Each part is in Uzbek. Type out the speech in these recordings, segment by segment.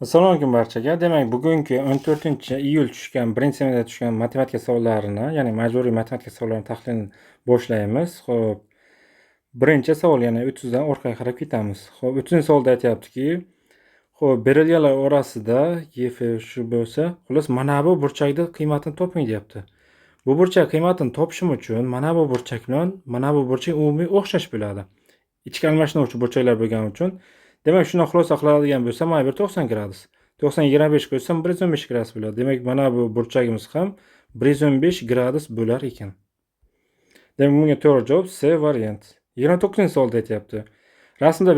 Assalomu alaykum barchaga. Demak, bugungi 14-iyul tushgan, birinchi seminarda tushgan matematika savollarini, ya'ni majburiy matematika savollarini tahlilini boshlaymiz. Xo'p, birinchi savol, ya'ni 30 dan orqaga qarab ketamiz. Xo'p, 30-savolda aytyaptiki, xo'p, berilganlar orasida F shu bo'lsa, xullas mana bu burchakni qiymatini toping deyapti. Bu burchak qiymatini topishim uchun mana bu burchak bilan mana bu burchak umumiy o'xshash bo'ladi. Ichki almashinuvchi burchaklar bo'lgani uchun. Demak, shuni xulosa qiladigan bo'lsam, mana bu 90 gradus. 90 25 qo'ysam 115 gradus bo'ladi. Demak, mana bu burchagimiz ham 115 gradus bo'lar ekan. Demak, bunga to'g'ri javob C variant. 29-savolda aytyapti. Rasmda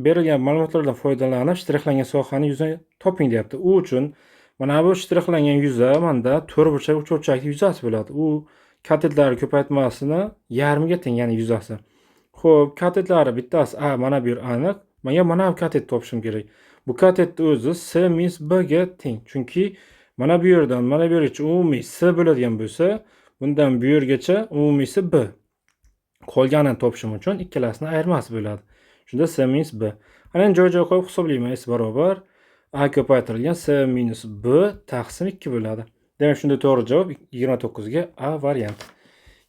berilgan ma'lumotlardan foydalanib shtrixlangan sohani yuzini toping deyapti. U uchun mana bu shtrixlangan yuza menda to'rtburchak uchburchakli yuzasi bo'ladi. U katetlari ko'paytmasini yarmiga teng, ya'ni yuzasi. Xo'p, katetlari bittasi A, mana bu yer aniq. Menga mana bu katet topishim kerak. Bu katetni o'zi C minus B ga teng. Chunki mana bu yerdan mana bu yergacha umumiy C bo'ladigan bo'lsa, bundan bu yergacha umumiysi B. Qolganini topishim uchun ikkalasini ayirmasi bo'ladi. Shunda C minus B. Ana endi joy-joy qo'yib hisoblayman. S barobar A ko'paytirilgan C minus B taqsim 2 bo'ladi. Demak, shunda to'g'ri javob 29 ga A variant.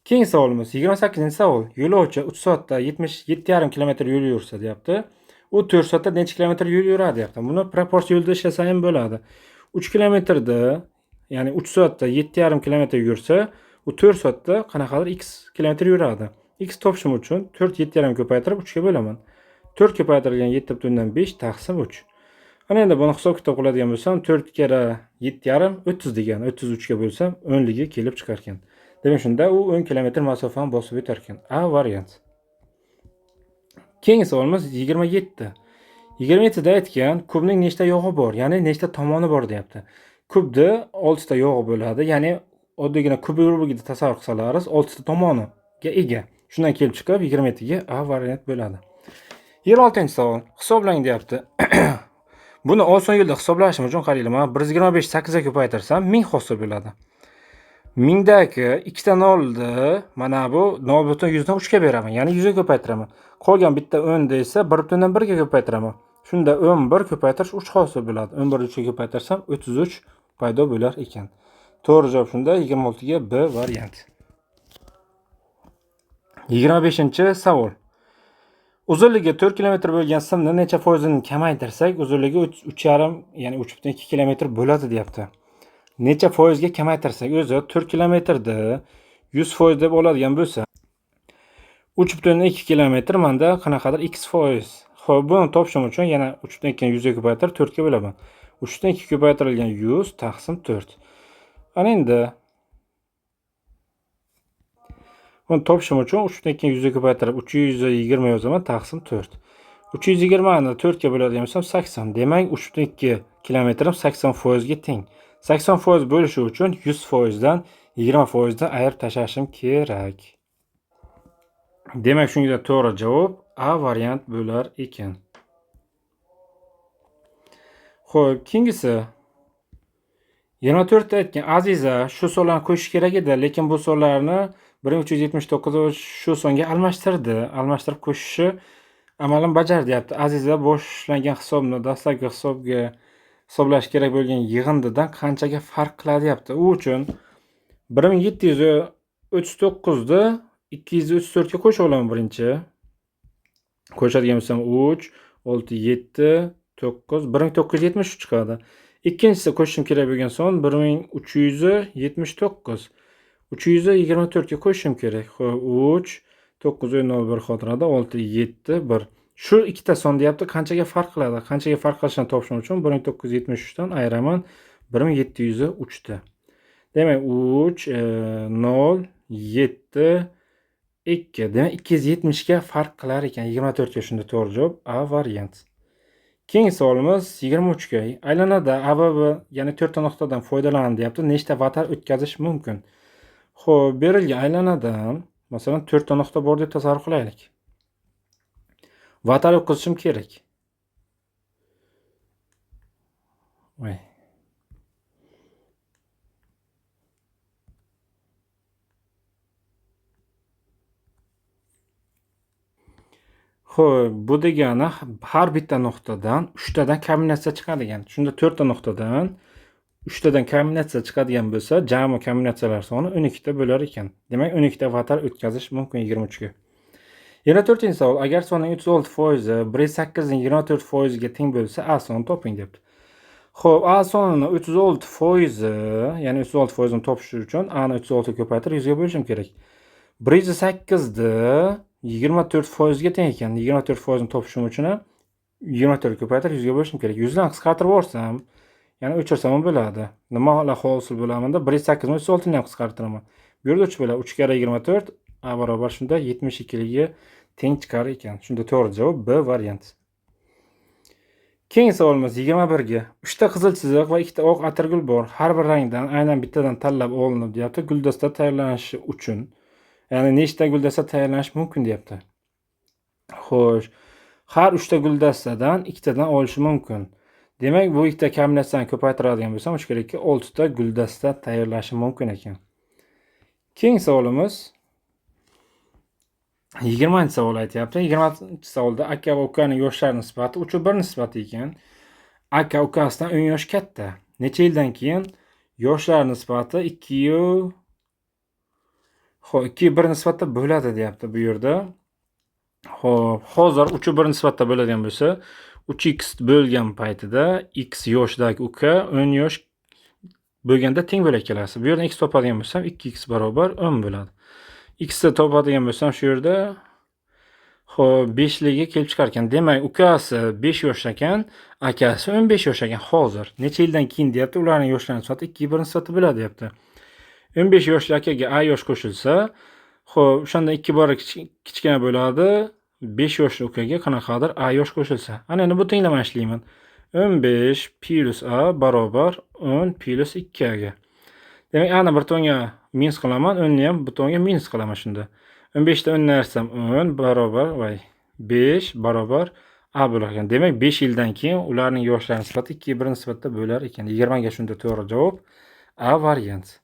Keyingi savolimiz 28-savol. Yo'lovchi 3 soatda 77,5 kilometr yo'l yursa deyapti. U 4 soatda necha kilometr yo'l yuradi deyapti. Buni proporsiya yo'lda ishlasa ham bo'ladi. 3 kilometrda, ya'ni 3 soatda 7,5 kilometr yursa, u 4 soatda qanaqadir x kilometr yuradi. X topishim uchun 4 7,5 ko'paytirib 3 ga bo'laman. 4 ko'paytirilgan 7,5 taqsim 3. Ana endi buni hisob-kitob qiladigan bo'lsam, 4 karra 7,5 30 degani, 33 ga bo'lsam 10 ligi kelib chiqar ekan. Demak, shunda u 10 kilometr masofani bosib o'tar ekan. A variant. Keyingi savolimiz 27. 27 da aytgan kubning nechta yog'i bor, ya'ni nechta tomoni bor deyapti. Kubda 6 ta yog'i bo'ladi, ya'ni oddiygina kub rubigini tasavvur qilsalaringiz 6 ta tomoniga ega. Shundan kelib chiqib 27 ga A variant bo'ladi. 26-savol. Hisoblang deyapti. Buni oson yo'lda hisoblashim uchun qaranglar, mana 125 8 ga ko'paytirsam 1000 hosil bo'ladi. 1000dagi ikkita nolni mana bu 0.103 ga beraman, ya'ni 100 ga ko'paytiraman. Qolgan bitta 10 da esa 1.1 ga ko'paytiraman. Shunda 11 ko'paytirish 3 hosil bo'ladi. 11 3 ga ko'paytirsam 33 paydo bo'lar ekan. To'g'ri javob shunda 26 ga B variant. 25-savol. Uzunligi 4 kilometr bo'lgan simni necha foizini kamaytirsak, uzunligi uch yarim, ya'ni 3.2 kilometr bo'ladi deyapti. Necha foizga kamaytirsak, o'zi 4 kilometrda 100% deb oladigan bo'lsa, 3.2 kilometr menda qanaqadir x foiz. Xo'p, buni topishim uchun yana 3.2 ni 100 ga ko'paytirib 4 ga bo'laman. 3.2 ko'paytirilgan 100 taqsim 4. Ana endi buni topishim uchun 3.2 ni 100 ga ko'paytirib 320 yozaman taqsim 4. 320 ni 4 ga bo'ladigan bo'lsam 80. Demak, 3.2 kilometrim 80% ga teng. 80% bo'lishi uchun 100% dan 20% dan ayirib tashlashim kerak. Demak, shunga to'g'ri javob A variant bo'lar ekan. Xo'p, keyingisi 24 da aytgan Aziza shu sonlarni qo'shish kerak edi, lekin bu sonlarni 1379 shu songa almashtirdi. Almashtirib qo'shishi amalini bajardi deyapti. Aziza boshlangan hisobni dastlabki hisobga hisoblash kerak bo'lgan yig'indidan qanchaga farq qiladi deyapti. U uchun 1739 ni 234 ga qo'sha olaman birinchi. Qo'shadigan bo'lsam 3, 6, 7, 9, 1973 chiqadi. Ikkinchisi qo'shishim kerak bo'lgan son 1379. 324 ga qo'shishim kerak. Xo'p, 3, 9, 0, 1 xotirada, 6, 7, 1. Shu ikkita son deyapti, qanchaga farq qiladi? Qanchaga farq qilishini topishim uchun 1973 dan ayiraman 1703 ta. Demak, 3, 0, 7, 2. Demak, 270 ga farq qilar ekan. 24 ga shunda to'g'ri javob A variant. Keyingi savolimiz 23 ga. Aylanada A va B, ya'ni 4 ta nuqtadan foydalanib deyapti. Nechta vatar o'tkazish mumkin? Xo'p, berilgan aylanadan masalan 4 ta nuqta bor deb tasavvur qilaylik. Vatar o'tkazishim kerak. Voy. Xo'p, bu degani har bitta nuqtadan 3 tadan kombinatsiya chiqadigan. Shunda 4 ta nuqtadan 3 tadan kombinatsiya chiqadigan bo'lsa, jami kombinatsiyalar soni 12 ta bo'lar ekan. Demak, 12 ta avatar o'tkazish mumkin 23 ga. 24-savol. Agar sonning 36% 108 ning 24% ga teng bo'lsa, A sonini toping debdi. Xo'p, A sonini 36%, ya'ni 36% ni topish uchun A ni 36 ga ko'paytirib 100 ga bo'lishim kerak. 108 ni 24% ga teng ekan. 24% ni topishim uchun ham 24 ga ko'paytirib 100 ga bo'lishim kerak. 100 dan qisqartirib yuborsam, ya'ni o'chirsam ham bo'ladi. Nima hosil bo'ladi bunda? 108 ni 36 ni ham qisqartiraman. Bu yerda 3 bo'ladi. 3 karra 24 A barobar shunda 72 liga teng chiqar ekan. Shunda to'g'ri javob B varianti. Keyingi savolimiz 21 ga. 3 ta qizil chiziq va 2 ta oq atirgul bor. Har bir rangdan aynan bittadan tanlab olinib deyapti. Guldasta tayyorlanishi uchun, ya'ni nechta guldasta tayyorlanishi mumkin deyapti. Xo'sh, har 3 ta guldastadan ikkitadan olishi mumkin. Demak, bu ikkita kombinatsiyani ko'paytiradigan bo'lsam, 3 karra 2 6 ta guldasta tayyorlashi mumkin ekan. Keyingi savolimiz 20-savol aytyapti. 20-savolda aka va ukaning yoshlari nisbati 3 1 nisbati ekan. Aka ukasidan 10 yosh katta. Necha yildan keyin yoshlar nisbati 2 yu Xo'p, 2 1 nisbatda bo'ladi deyapti bu yerda. Xo'p, hozir 3 1 nisbatda bo'ladigan bo'lsa, 3x bo'lgan paytida x yoshdagi uka 10 yosh bo'lganda teng bo'lar kelasi. Bu yerdan x topadigan bo'lsam 2x barobar 10 bo'ladi. X ni topadigan bo'lsam shu yerda, xo'p, 5 liga kelib chiqar ekan. Demak, ukasi 5 yosh ekan, akasi 15 yosh ekan hozir. Necha yildan keyin deyapti, ularning yoshlari nisbati 2 1 nisbati bo'ladi deyapti. 15 yoshli akaga a yosh qo'shilsa, xo'p, o'shanda 2 bora kichkina bo'ladi. 5 yoshli ukaga qanaqadir a yosh qo'shilsa. Ana endi bu tenglama ishlayman. 15 plus a barobar 10 plus 2 ga. Demak, a ni bir tomonga minus qilaman, 10 ni ham bir tomonga minus qilaman shunda. 15 dan 10 ni ayirsam 10 barobar, voy, 5 barobar a bo'lar ekan. Demak, 5 yildan keyin ularning yoshlari nisbati 2 1 nisbatda bo'lar ekan. 20 ga shunda to'g'ri javob A variant.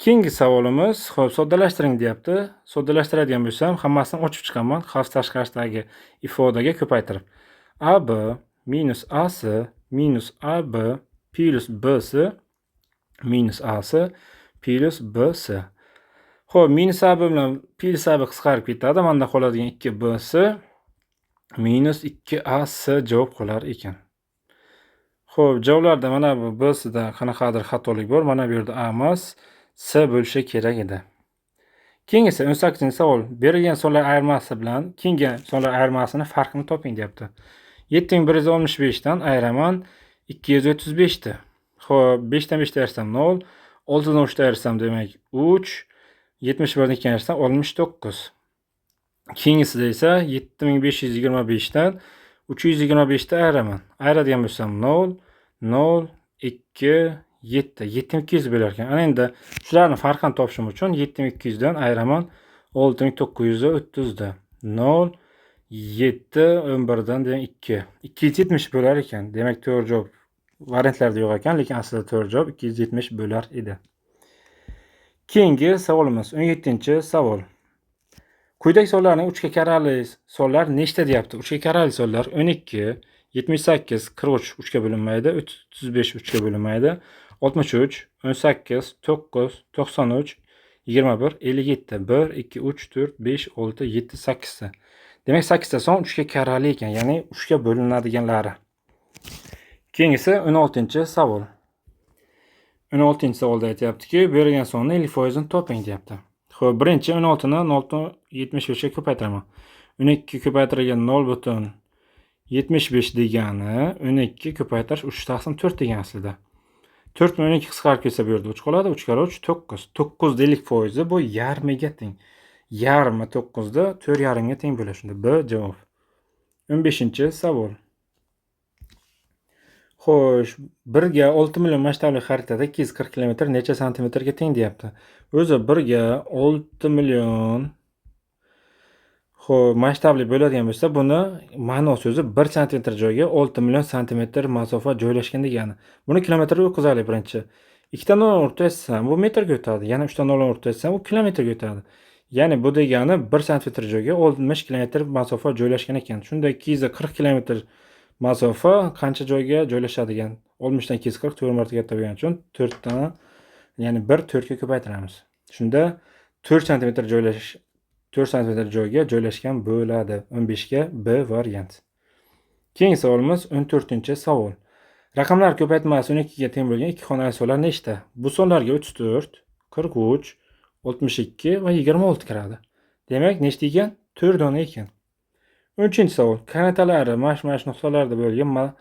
Keyingi savolimiz, xo'p, soddalashtiring deyapti. Soddalashtiradigan bo'lsam, hammasini ochib chiqaman, qavs tashqarisidagi ifodaga ko'paytirib. AB minus AC minus AB plus BC minus AC plus BC. Xo'p, minus AB bilan plus AB qisqarib ketadi. Menda qoladigan 2 BC minus 2 AC javob qolar ekan. Xo'p, javoblarda mana bu BC da qanaqadir xatolik bor. Mana bu yerda A emas, C bo'lishi kerak edi. Keyingisi 18-savol. Berilgan sonlar ayirmasi bilan keyingi sonlar ayirmasini farqini toping deyapti. 7165 dan ayiraman 235 ni. Xo'p, 5 dan 5 ni ayirsam 0, 6 dan 3 ni ayirsam demak 3, 71 dan 2 ayirsam 69. Keyingisida esa 7525 dan 325 ni ayiraman. Ayiradigan bo'lsam 0, 0, 2, 7. 7200 bo'lar ekan. Ana endi shularni farqini topishim uchun 7200 dan ayiraman 6930 ni. 0, 7, 11 dan demak 2. 270 bo'lar ekan. Demak, to'g'ri javob variantlarda yo'q ekan, lekin aslida to'g'ri javob 270 bo'lar edi. Keyingi savolimiz 17-savol. Quyidagi sonlarning 3 ga karali sonlar nechta deyapti. 3 ga karali sonlar 12, 78, 43 3 ga bo'linmaydi, 35 3 ga bo'linmaydi, 63, 18, 9, 93, 21, 57, 1, 2, 3, 4, 5, 6, 7, 8 ta. Demak, 8 ta son 3 ga karali ekan, ya'ni 3 ga bo'linadiganlari. Keyingisi 16-savol. 16-savolda aytyaptiki, berilgan sonni 50% toping deyapti. Xo'p, birinchi 16 ni 0.75 ga ko'paytiraman. 12 ko'paytirilgan 0.75 degani 12 ko'paytirish 3 taqsim 4 degan aslida. 4 bilan 12 qisqarib ketsa bu yerda 3 qoladi. 3 karra 3 9. 9 50% bu yarmiga teng. Yarmi 9da 4,5 ga teng bo'ladi shunda. B javob. 15-savol. Xo'sh, 1 ga 6 million masshtabli xaritada 240 kilometr necha santimetrga teng deyapti. O'zi 1 ga 6 million, xo'p, masshtabli bo'ladigan bo'lsa, buni ma'nosi o'zi 1 santimetr joyga 6 million santimetr masofa joylashgan degani. Buni kilometrga o'tkazaylik birinchi. 2 ta nol o'rtatsam, bu metrga o'tadi. Yana 3 ta nol o'rtatsam, u kilometrga o'tadi. Ya'ni bu degani 1 santimetr joyga 60 kilometr masofa joylashgan ekan. Shunda 240 kilometr masofa qancha joyga joylashadi ekan? 60 dan 240 4 marta katta bo'lgani uchun 4 dan, ya'ni 1 4 ga ko'paytiramiz. Shunda 4 santimetr joylashish 4 santimetr joyga joylashgan bo'ladi. 15 ga B variant. Keyingi savolimiz 14-savol. Raqamlar ko'paytmasi 12 ga teng bo'lgan ikki xonali sonlar nechta? Bu sonlarga 34, 43, 62 va 26 kiradi. Demak, nechta ekan? 4 dona ekan. 13-savol. Koordinatalari mana shu nuqtalarda bo'lgan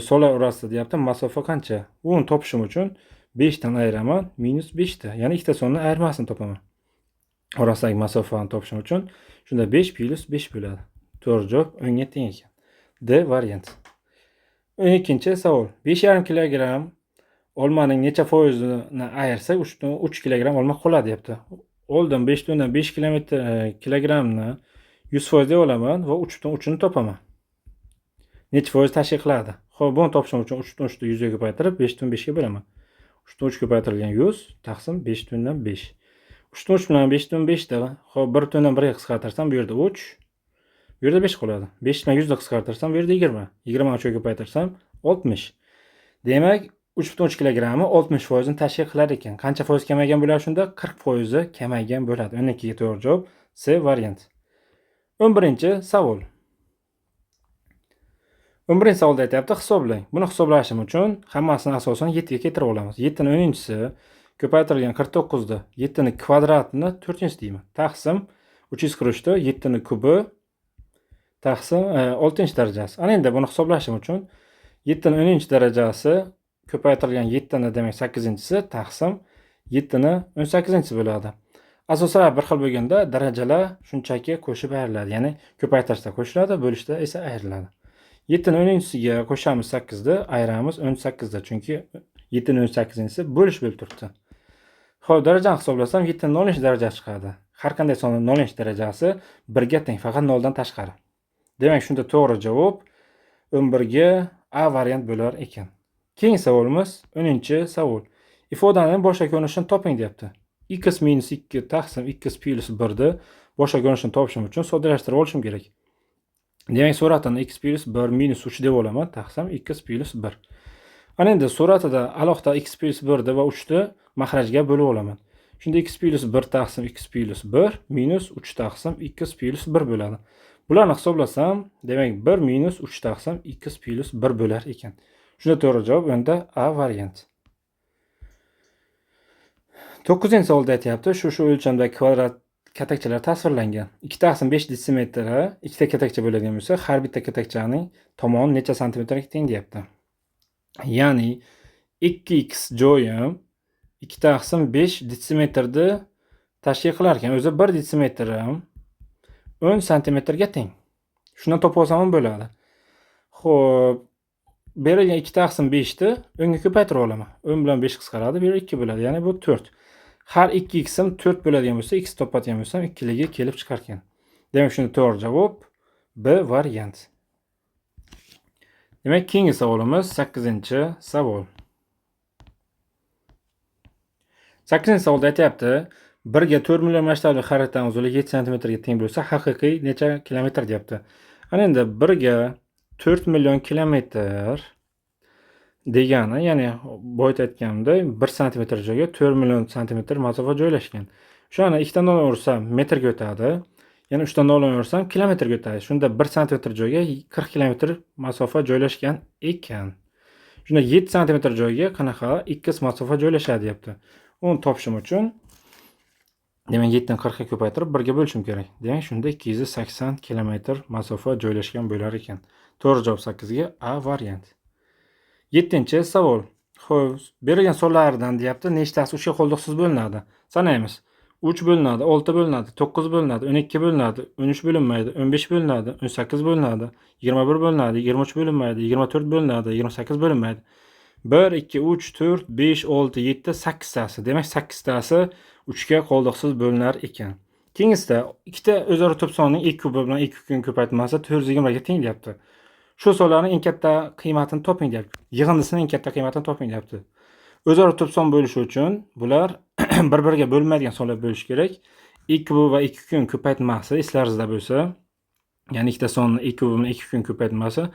sonlar orasida deyapti, masofa qancha? Buni topishim uchun 5 dan ayiraman, minus 5 ta. Ya'ni ikkita sonni ayirmasini topaman. Orasidagi masofani topishim uchun shunda 5 plus 5 bo'ladi. To'g'ri javob 10 ga teng ekan. D variant. 12-savol. 5,5 kilogramm olmaning necha foizini ayirsak 3,3 kilogramm olma qoladi deyapti. Oldin 5,5 kilogrammni 100% deb olaman va 3,3 ni topaman. Necha foiz tashkil qiladi? Xo'p, buni topishim uchun 3,3 ni 100 ga ko'paytirib 5,5 ga bo'laman. 3,3 ko'paytirilgan 100 taqsim 5,5. 3,3 bilan 5,5 da, xo'p, 1,1 ga qisqartirsam bu yerda 3, bu yerda 5 qoladi. 5 bilan 100 ni qisqartirsam bu yerda 20. 20 3 ga ko'paytirsam 60. Demak, 3,3 kilogrammi 60% ni tashkil qilar ekan. Qancha foiz kamaygan bo'ladi shunda? 40% kamaygan bo'ladi. 12 ga to'g'ri javob C variant. 11-savol. 11-savolda aytyapti, hisoblang. Buni hisoblashim uchun hammasini asosan 7 ga keltirib olamiz. 7 ning 10-chisi ko'paytirilgan 49 da 7 ning kvadratini 4-chisi deyman. Taqsim 343 da 7 ning kubi taqsim 6-darajasi. Ana endi buni hisoblashim uchun 7 ning 10-darajasi ko'paytirilgan 7 ni demak 8-chisi taqsim 7 ni 18-chisi bo'ladi. Asoslar bir xil bo'lganda darajalar shunchaki qo'shib ayriladi. Ya'ni ko'paytirishda qo'shiladi, bo'lishda esa ayriladi. 7 ning 10-chisiga qo'shamiz 8 ni, ayiramiz 18 da, chunki 7 ning 18-chisi bo'lish bo'lib turibdi. Xo'p, darajani hisoblasam 7 ning 0-darajasi chiqadi. Har qanday sonning 0-darajasi 1 ga teng, faqat 0 dan tashqari. Demak, shunda to'g'ri javob 11 ga A variant bo'lar ekan. Keyingi savolimiz 10-savol. Ifodaning boshqa ko'rinishini toping deyapti. X minus 2 taqsim x plus 1 ni boshqa ko'rinishini topishim uchun soddalashtirib olishim kerak. Demak, suratini x plus 1 minus 3 deb olaman, taqsim x plus 1. Ana endi suratida alohida x plus 1 ni va 3 ni maxrajga bo'lib olaman. Shunda x plus 1 taqsim x plus 1 minus 3 taqsim x plus 1 bo'ladi. Bularni hisoblasam, demak 1 minus 3 taqsim x plus 1 bo'lar ekan. Shunda to'g'ri javob unda A variant. 9-savolda aytyapti, shu o'lchamdagi kvadrat katakchalar tasvirlangan. 2 taqsim 5 desimetri ikkita katakcha bo'ladigan bo'lsa, har bitta katakchaning tomoni necha santimetrga teng deyapti. Ya'ni 2x joyim 2 taqsim 5 desimetrni tashkil qilar ekan. O'zi 1 desimetrim 10 santimetrga teng. Shundan topib olsam ham bo'ladi. Xo'p, berilgan 2 taqsim 5 ni 10 ga ko'paytirib olaman. 10 bilan 5 qisqaradi, bu yerda 2 bo'ladi. Ya'ni bu 4. Har 2 x'im 4 bo'ladigan bo'lsa, x topadigan bo'lsam 2ligi kelib chiqar ekan. Demak, shunda to'g'ri javob B variant. Demak, keyingi savolimiz 8-savol. 8-savolda aytyapti, 1 ga 4 million masshtabli xaritaning uzunligi 7 santimetrga teng bo'lsa, haqiqiy necha kilometr deyapti. Ana endi 1 ga 4 million kilometr degani, ya'ni boyat aytganimdek 1 santimetr joyga 4 million santimetr masofa joylashgan. O'shani 2 ta nol ursam metrga o'tadi. Yana 3 ta nol ursam kilometrga o'tadi. Shunda 1 santimetr joyga 40 kilometr masofa joylashgan ekan. Shunda 7 santimetr joyga qanaqa x masofa joylashadi deyapti. Uni topishim uchun demak 7 ni 40 ga ko'paytirib 1 ga bo'lishim kerak. Demak, shunda 280 kilometr masofa joylashgan bo'lar ekan. To'g'ri javob 8 ga A variant. 7-savol. Xo'p, berilgan sonlardan deyapti, nechtasi 3 ga qoldiqsiz bo'linadi? Sanaymiz. 3 bo'linadi, 6 bo'linadi, 9 bo'linadi, 12 bo'linadi, 13 bo'linmaydi, 15 bo'linadi, 18 bo'linadi, 21 bo'linadi, 23 bo'linmaydi, 24 bo'linadi, 28 bo'linmaydi. 1, 2, 3, 4, 5, 6, 7, 8 tasi. Demak, 8 tasi 3 ga qoldiqsiz bo'linar ekan. Keyingisida ikkita o'zaro tub sonning 2 kubi bilan 2 kubning ko'paytmasi 420 ga teng deyapti. Shu sonlarning eng katta qiymatini toping deyapti. Yig'indisining eng katta qiymatini toping deyapti. O'zaro tub son bo'lishi uchun bular bir-biriga bo'linmaydigan sonlar bo'lishi kerak. 2 kub va 2 kun ko'paytmasi eslaringizda bo'lsa, ya'ni ikkita sonni 2 kub bilan 2 kun ko'paytmasi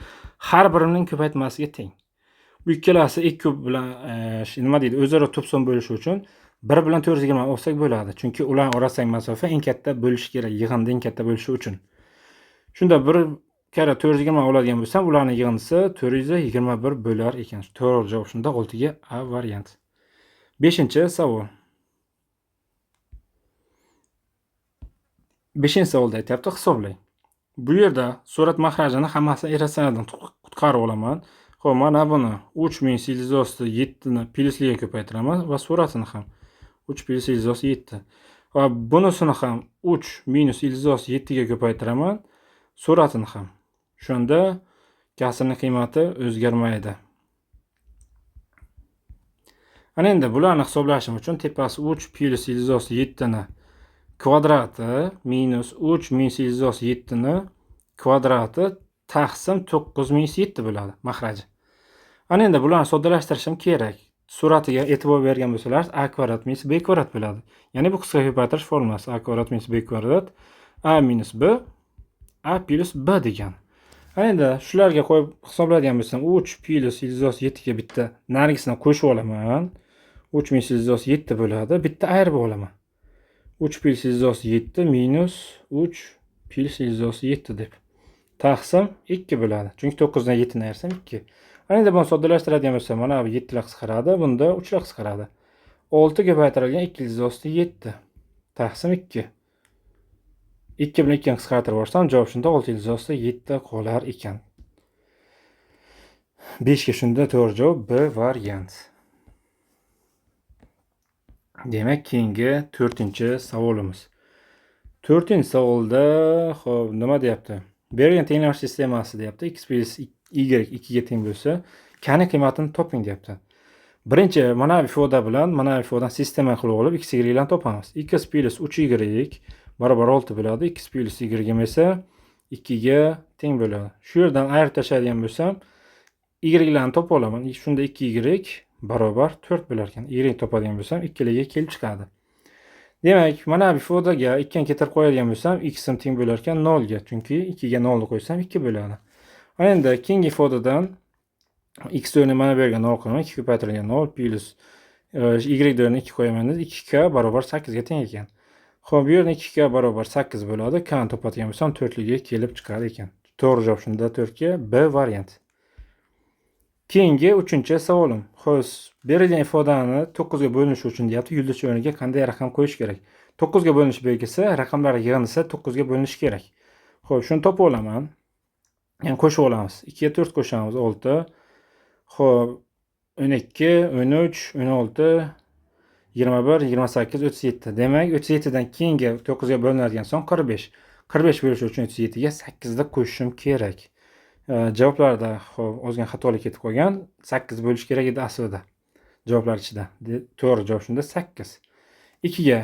har birining ko'paytmasiga teng. Bu ikkalasi 2 kub bilan nima deydi, o'zaro to'p son bo'lishi uchun 1 bilan 420 olsak bo'ladi. Chunki ular orasidagi masofa eng katta bo'lishi kerak, yig'indi eng katta bo'lishi uchun. Shunda bir karra 420 oladigan bo'lsam, ularning yig'indisi 421 bo'lar ekan. To'g'ri javob shunda 6ga A variant. 5-savol. 5-savolda aytyapti, hisoblang. Bu yerda surat mahrajini hammasini irratsionaldan qutqarib olaman. Xo'p, mana buni 3 minus ildiz osti 7 ni plyusliga ko'paytiraman va suratini ham 3 plyus ildiz osti 7. Va bunisini ham 3 minus ildiz osti 7 ga ko'paytiraman, suratini ham. Shunda kasrning qiymati o'zgarmaydi. Ana endi bularni hisoblashim uchun tepasi 3 plyus ildiz osti 7 ni kvadrati minus 3 minus ildiz osti 7 ni kvadrati taqsim 9 minus 7 bo'ladi mahraji. Ana endi bularni soddalashtirishim kerak. Suratiga e'tibor bergan bo'lsalar, a kvadrat minus b kvadrat bo'ladi. Ya'ni bu qisqa ko'paytirish formulasi a kvadrat minus b kvadrat a minus b a plyus b degan. Ana endi shularga qo'yib hisoblaydigan bo'lsam, 3 plyus ildiz osti 7 ga bitta narigisini qo'shib olaman. 3 minus ildiz osti 7 bo'ladi. Bitta ayirib olaman. 3 plyus ildiz osti 7 minus 3 plyus ildiz osti 7 deb. Taqsim 2 bo'ladi. Chunki 9 dan 7 ni ayirsam 2. Ana endi buni soddalashtiradigan bo'lsam, mana bu 7 lar qisqaradi, bunda 3 lar qisqaradi. 6 ko'paytirilgan 2 ildiz osti 7 taqsim 2. 2 bilan 2 ni qisqartirib yuborsam, javob shunda 6 ildiz osti 7 qolar ekan. 5 ga shunda to'g'ri javob B variant. Demak, keyingi 4-savolimiz. 4-savolda, xo'p, nima deyapti? Berilgan tenglama sistemasi deyapti. X plyus y 2 ga teng bo'lsa, kani qiymatini toping deyapti. Birinchi mana bu ifoda bilan mana bu ifodan sistema qilib olib x y larni topamiz. X plyus 3y barobar 6 bo'ladi. X plyus y esa 2 ga teng bo'ladi. Shu yerdan ayirib tashlaydigan bo'lsam, y larni topa olaman. Shunda 2y barobar 4 bo'lar ekan. Y topadigan bo'lsam 2 ga kelib chiqadi. Demak, mana bu ifodaga 2 ni keltirib qo'yadigan bo'lsam, x ham teng bo'lar ekan 0 ga. Chunki 2 ga 0 ni qo'ysam 2 bo'ladi. Ana endi keyingi ifodadan x o'rniga mana bu yerga 0 qo'yaman, 2 ko'paytirilgan 0 plyus y o'rniga 2 qo'yaman, 2k barobar 8 ga teng ekan. Xo'p, bu yerda 2k barobar 8 bo'ladi. K ni topadigan bo'lsam 4 liga kelib chiqar ekan. To'g'ri javob shunda 4 ga B variant. Keyingi 3-savolim. Xo'sh, berilgan ifodani 9 ga bo'linishi uchun deyapti, yulduzcha o'rniga qanday raqam qo'yish kerak? 9 ga bo'linish belgisi raqamlar yig'indisi 9 ga bo'linishi kerak. Xo'p, shuni topib olaman. Ya'ni qo'shib olamiz. 2 ga 4 qo'shamiz 6. Xo'p, 12, 13, 16, 21, 28, 37. Demak, 37 dan keyingi 9 ga bo'linadigan son 45. 45 bo'lishi uchun 37 ga 8 da qo'shishim kerak. Javoblarda xo'p, ozgina xatolik ketib qolgan. 8 bo'lishi kerak edi aslida. Javoblar ichida. To'g'ri javob shunda 8. 2 ga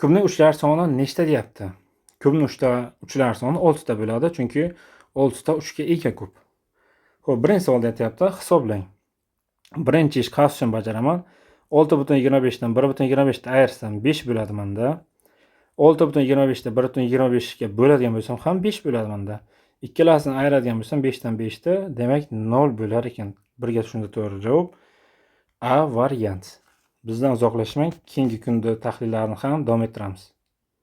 kubning uchlar soni nechta deyapti? Kubning uchlar soni 6 ta bo'ladi, chunki 6 ta 3 ga ega kub. Xo'p, birinchi savolda aytyapti, hisoblang. Birinchi ish qavs uchun bajaraman. 6,25 dan 1,25 ni ayirsam 5 bo'ladi menda. 6,25 da 1,25 ga bo'ladigan bo'lsam ham 5 bo'ladi menda. Ikkalasini ayiradigan bo'lsam 5 dan 5 ta, demak 0 bo'lar ekan. 1 ga shunda to'g'ri javob A variant. Bizdan uzoqlashmang, keyingi kunda tahlillarni ham davom ettiramiz.